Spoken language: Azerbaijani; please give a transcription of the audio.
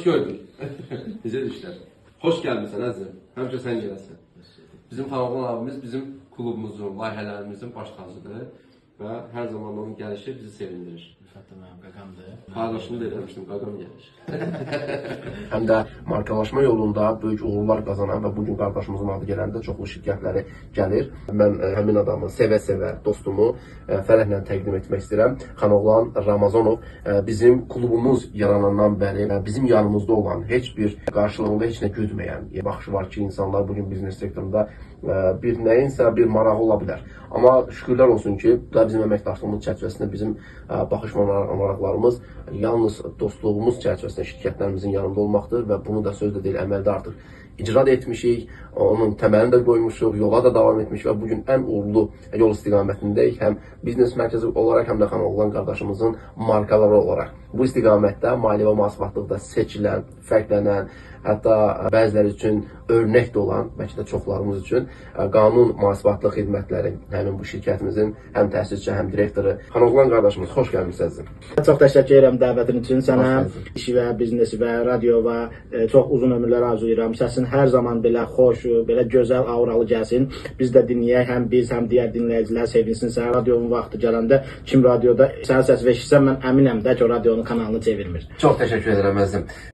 Gördük. Necədir işlər? Xoş gəlmisən əzizim. Həmişə sən gələsən. Bizim Xanoğlan abimiz bizim klubumuzun, layihələrimizin baş tacıdır və hər zaman onun gəlişi bizi sevindirir. Rüfət də mənim qaqamdır. Paylaşımı da eləmişdim, qaqam gəlir. Həm də markalaşma yolunda böyük uğurlar qazanan və bu gün qardaşımızın adı gələndə çoxlu şirkətləri gəlir. Mən həmin adamı sevə-sevə dostumu fərəhlə təqdim etmək istəyirəm. Xanoğlan Ramazanov bizim klubumuz yaranandan bəri bizim yanımızda olan, heç bir qarşılığında heç nə güdməyən baxışı var ki, insanlar bu gün biznes sektorunda bir nəyinsə bir marağı ola bilər. Amma şükürlər olsun ki, bu da bizim əməkdaşlığımız çərçivəsində bizim baxış və maraqlarımız yalnız dostluğumuz çərçivəsində şirkətlərimizin yanında olmaqdır və bunu da sözdə deyil, əməldə artıq icra da etmişik, onun təməlini də qoymuşuq, yola da davam etmişik və bu gün ən uğurlu yol istiqamətindəyik. Həm biznes mərkəzi olaraq, həm də Xanoğlan qardaşımızın markaları olaraq. Bu istiqamətdə maliyyə və mühasibatlıqda seçilən, fərqlənən, hətta bəziləri üçün örnək də olan, bəlkə də çoxlarımız üçün qanun mühasibatlıq xidmətləri həmin bu şirkətimizin həm təsisçi, həm direktoru Xanoğlan qardaşımız, xoş gəlmisiniz əzizim. Çox təşəkkür edirəm dəvətin üçün sənə. Xoş gəldin. İşi və biznesi və radio və çox uzun ömürlər arzulayıram. Səsin hər zaman belə xoş, belə gözəl, auralı gəlsin. Biz də dinləyək, həm biz, həm digər dinləyicilər sevinsin. Sənin radionun vaxtı gələndə kim radioda sənin səsini eşitsə, mən əminəm də ki, o radionun kanalını çevirmir. Çox təşəkkür edirəm əzizim.